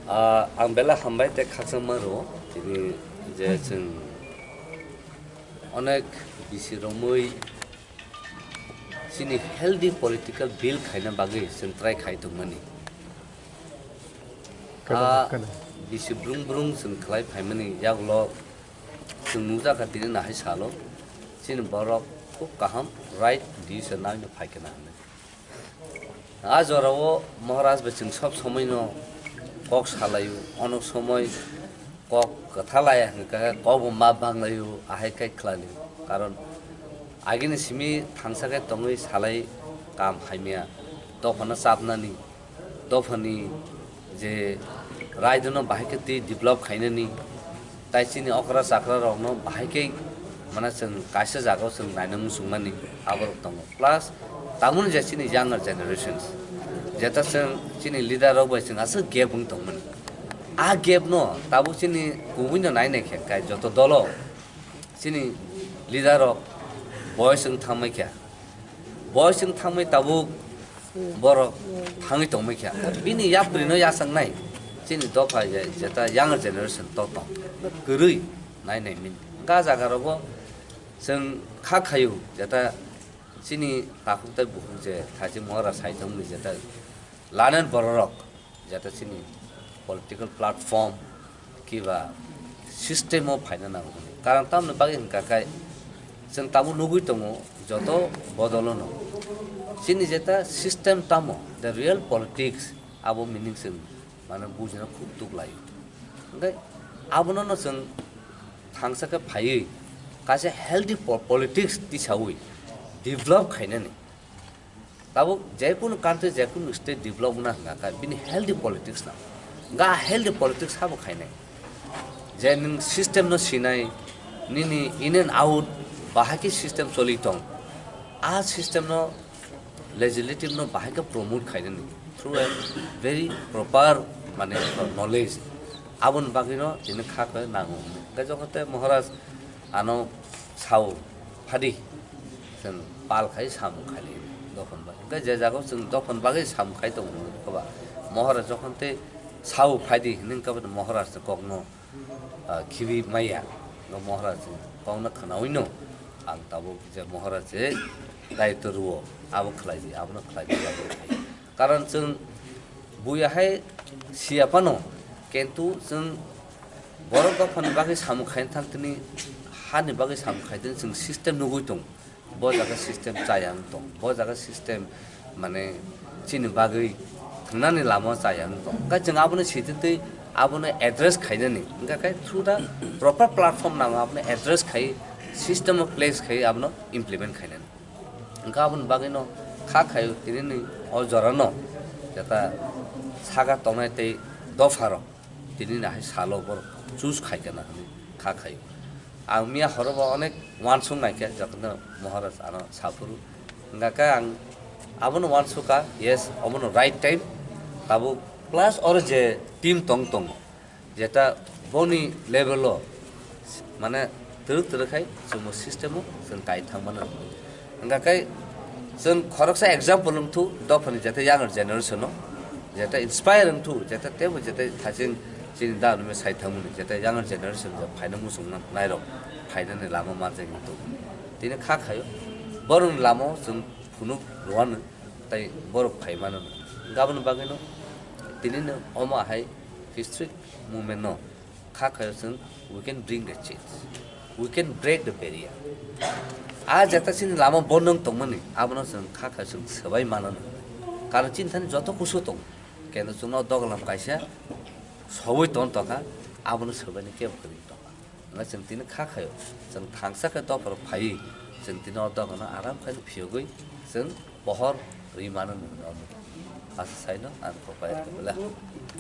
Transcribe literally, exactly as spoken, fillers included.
Ah, ang belai hambai tei khakchangma rwo, tini je chwng onek bisi romwi chini healthy political bill khaina bagwi chwng try khai tongmani. Kana, Ah, kana. Bisi brung brung chwng khlai phaimani yagulo chwng nukjakha tini nahai salo chini borok khub kaham right decision naino phaikhe na hinwi. A jorao Maharaj bai chwng sob somoi no kok salaio, onok somoi kok kwtha laya hwnkhe kok bo ma banglaio, ahai khe khlailio. Karon agini simi thangsa khe tongwi salai kam hamya, dophano chapnani, dophani je raidano bahai khe twi develop khainani, tai chini okra chakra rokno bahai khe, mane, chwng kaisa jagao chwng naina muchungmani aborok tongo. Plus tamoni je chini younger generations, jeta chwng chini leader rok bai chwng aswk gap wng tongmani. A gap no tabuk chini kubui no nai nai khe kai joto dolo chini leader rok boyos wng thangmai kha. Boyos wng thangmai tabuk borok thangwi tongmai kha. Bini yapri no yachang nai chini dopha je jeta younger generation to tong kwrwi nai nai mini. Ga jaga rogo chwng kha khayu jeta chini takhuk tai bukhuk je thachi mohora sai thangmani jeta lanen bororok jeta chini political platform kiba system o phaina nango hwnwi. Karon tamoni bagwi hwnkha khe chwng tabuk nugwi tongo joto bodolono chini jeta system tamo the real politics abo meaning chwng mane bujina khub duk laio. Hwnkhe abono no chwng thangsa khe phaiwi kaisa healthy po-, politics tisawi develop khainani. Tabuk jekunu country, jekunu state develop wngna hwnkha khe bini healthy politics nango. Ga healthy politics sabo khainai. Je nwng system no sinai, nini in and out bahai khe system choli tong. A system no legislative no bahai khe promote khainani through a very proper, mane, knowledge. Aboni bagwi no tini kha khe nango. Hwnkhe jokhon te Maharaj ano sao phadi, chwng pal khai samung khaili dophon bagwi. Hwnkhe je jagao chwng dophon bagwi samung khai tongo, hwnkhe ba Maharaj jokhon tei sao phaidi hwnwi hwnkhe ba Maharaj ni kokno, ah, khibi maya. Hwnkhe Maharaj ni kokno khnaui no ang tabuk je Maharaj je daitw rwo, abo khlai di, abono khlai di, abono khlai di. Karon chwng buya hai siya phano, kintu chwng borok dophani bagwi samung khaina thang tini, hani bagwi samung khai tini chwng system nugwi tong. Bo jaga system chaya wng tong, bo jaga system, mane, chini bagwi thangnani lama chaya wng tong. Khe chwng abono sititwi abono address khainani, hwnkha khe through the proper platform nango abono address khai, system o place khai abono implement khainani. Hwnkhe aboni bagwino kha khaio tinini o jorano jeta saka tongnai tei dopharok tinini hai salo borok choose khaikha na hwnwi kha khaio. Ang miya horo bo onek uansuk naikha jotono Maharaj ano saphuru. Hwnkha khe ang abono uansukha, yes, obono right time. Tabuk plus oro je team tong tongo, jeta boni level o, mane, twrwk twrwk khai chwngbo system o chwng kai thang mano. Hwnkha khe chwng khoroksa example wngthu dophani jeta younger generation o, jeta inspire wngthu, jeta tebo jeta thaching chini da numi sai thangmani, jeta younger generation je phaina muchung nairok phainani lama manjak wngthu. Tini kha khaio borokni lama o chwng phunuk rwano, tai borok phai mano. Gaboni bagwino tinino omo hai historic movement no kha khayo chwng, we can bring the change, we can break the barrier. A jeta chini lama bondong tongmani abono chwng kha khayo chwng swbai mano. Karon chini thani joto kusu tong, kendo chwngno dogalam kaisa sogwi tong tongkha, abono swbaini kebo kwrwi tongkha. Hwnba chwng tini kha khayo, chwng thangsa khe dophor phaiwi chwng tini o dogano aram khe phiyogwi chwng pohor rwi mano. Asa saino ang kopai bela.